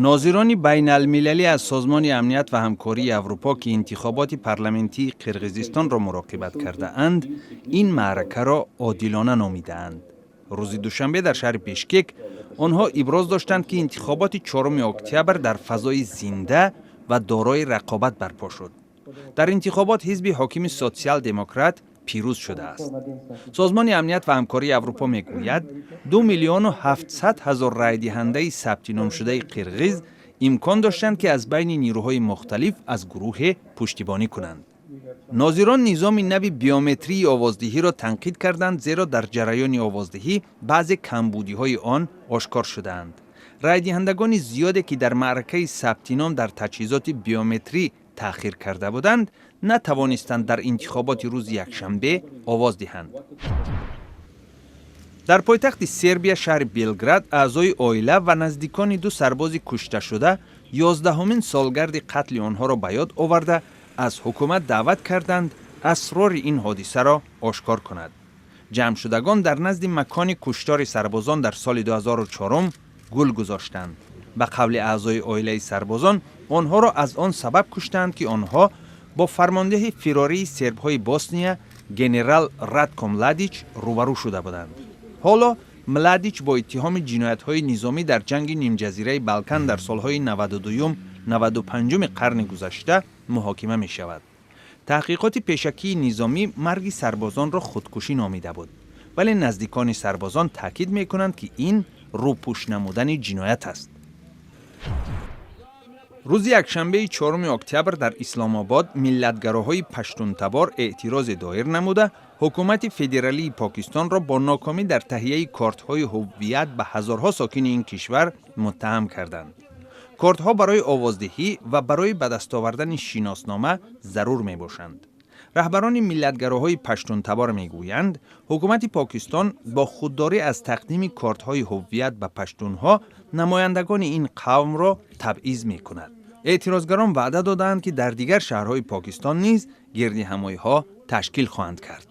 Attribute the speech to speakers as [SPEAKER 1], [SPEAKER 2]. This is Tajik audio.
[SPEAKER 1] Нозирони байналмилалӣ аз Созмони амният ва ҳамкории Аврупо, ки интихоботи парламентии Қирғизистонро муроқибат кардаанд, ин маъракаро одилона номидаанд. Рӯзи душанбе дар шаҳри Бишкек онҳо иброз доштанд, ки интихоботи 4 октябр дар фазои зинда ва дорои рақобат барпо шуд. Дар интихобот ҳизби ҳокими Социал-демократ пирӯз шудааст. Созмони амният ва ҳамкории Аврупо мегӯяд, 2 700 000 райдиҳандаи сабтиномшудаи қирғиз имкон доштанд, ки аз байни нирӯҳои мухталиф аз гурӯҳе пуштибонӣ кунанд. Нозирон низоми нави биометрии овоздиҳиро танқид карданд, зеро дар ҷараёни овоздиҳӣ баъзе камбудиҳои он ошкор шудаанд. Райдиҳандагони зиёде, ки дар маъракаи сабтином дар таҷҳизоти биометрӣ таъхир карда буданд, натавонистанд дар интихоботи рӯзи якшанбе овоз диҳанд. Дар пойтахти Сербия, шаҳри Белград, аъзои оила ва наздикони ду сарбози кушташуда 11-ҳумин солгарди қатли онҳоро ба ёд оварда, аз ҳукумат даъват карданд, асрори ин ҳодисаро ошкор кунад. Ҷамъшудагон дар назди макони куштори сарбозон дар соли 2004 гул гузоштанд. Ба қавли аъзои оилаи сарбозон, онҳоро аз он сабаб куштанд, ки онҳо бо фармондеҳи фирории сербҳои Босния, генерал Радко Младич, рӯбарӯ шуда буданд. Ҳоло Младич бо иттиҳоми ҷиноятҳои низомӣ дар ҷанги нимҷазираи Балкан дар солҳои 92, 95 қарни гузашта муҳокима мешавад. Таҳқиқоти пешакии низомӣ марги сарбозонро худкушӣ номида буд, вале наздикони сарбозон таъкид мекунанд, ки ин рӯпӯш намудани ҷиноят аст. Рӯзи якшанбеи 4 октябр дар Исломобод миллатгароҳои паштунтабор эътирозе доир намуда, ҳукумати федералии Покистонро бо нокомӣ дар таҳияи кортҳои ҳуввият ба ҳазорҳо сокини ин кишвар муттаҳам карданд. Кортҳо барои овоздиҳӣ ва барои ба даст овардани шиноснома зарур мебошанд. Раҳбарони миллатгароҳои паштунтабор мегӯянд, ҳукумати Покистон бо худдорӣ аз тақдими кортҳои ҳуввият ба паштунҳо намояндагони ин қавмро табъиз мекунад. Эътирозгарон ваъда додаанд, ки дар дигар шаҳрҳои Покистон низ гирдиҳамоиҳо ташкил хоҳанд кард.